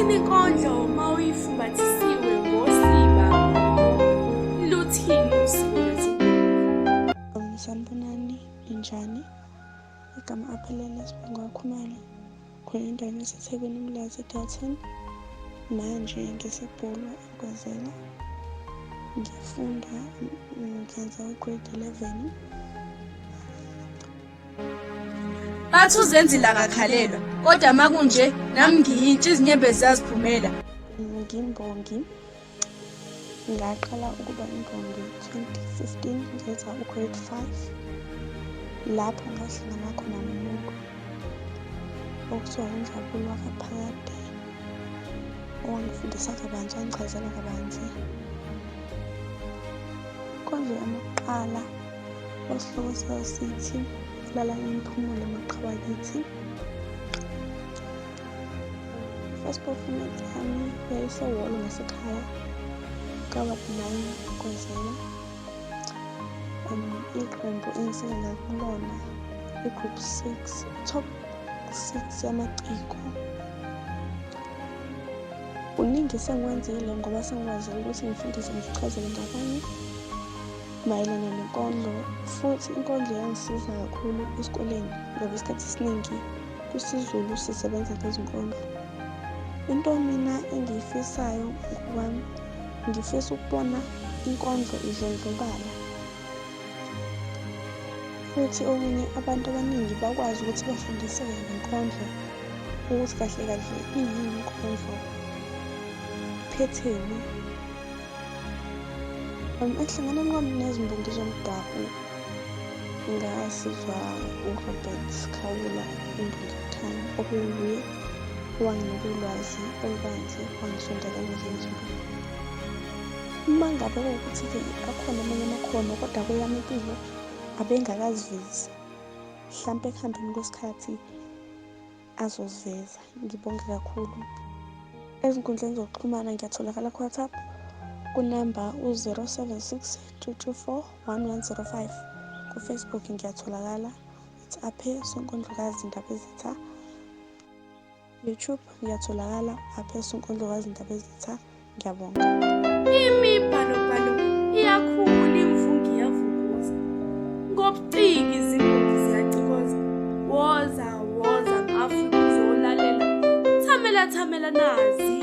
Ithini inkondlo uma uyifumbathisiwe ngosiba? Luthini usiko lwezinkondlo? Sanibonani, ninjani? Igama aphelele Sibonga Khumalo, khona endaweni yaseThekwini uMlazi eDalton. Manje ngiseBhulwa eNgwezela. Ngiyafunda ngenza u-grade 11. Bathi uzenzile akakhalelwa, kodwa makunje nami ngiyintsha izinyembezi ziyaziphumela. Ngimbongi. Ngaqala ukuba imbongi 2015 ngenza u-grade 5 lapho ngahlangana khona nomuntu okuthiwa uNjabulo wakaPhakade owangifundisa kabanzi wangichazela kabanzi. Inkondlo yami yokuqala osihloko sayo sithi lala niphumule maqhawakithi. First performance yami yayisehholo ngasekhaya ka-ward 9 Kwezela. Iqembu engisebenza kulona i-group 6, top 6 yamaciko. Kuningi esengikwenzile ngoba sengikwazile ukuthi ngifundise ngichazele nabanye mayelana nenkondlo futhi inkondlo yangisiza kakhulu esikoleni ngoba isikhathi esiningi kwisiZulu sisebenza ngezinkondlo. Into mina engiyifisayo ngokwami, ngifisa ukubona inkondlo idlondlobala futhi okunye abantu abaningi bakwazi ukuthi bafundiseke ngenkondlo ukuthi kahle kahle iyini inkondlo, iphetheni. Ekuhlanganeni kwami nezimbongi zomdabu ngasizwa uRobert Khawula imbongi yokuthanda okuwuye owanginika ulwazi olubanzi wangisondela kwezinye izimbongi. Uma ngabe kuwukuthi-ke akhona amanye amakhono kodwa kweyami impilo abengakazivezi, hlampe ekuhambeni kwesikhathi azoziveza. Ngibonge kakhulu. Ezinkundleni zokuxhumana ngiyatholakala ku-WhatsApp kunamba u-076 224 1105. Ku-Facebook ngiyatholakala it's Aphe Sonkondlokazi Ndabezitha. YouTube ngiyatholakala Aphe Sonkondlokazi Ndabezitha. Ngiyabonga. Imibhalobhalo iyakhula imvunge iyavukuza. Ngobuciki izimbongi ziyacikoza. Woza woza m-Afrika uzolalela. Thamela thamela nazi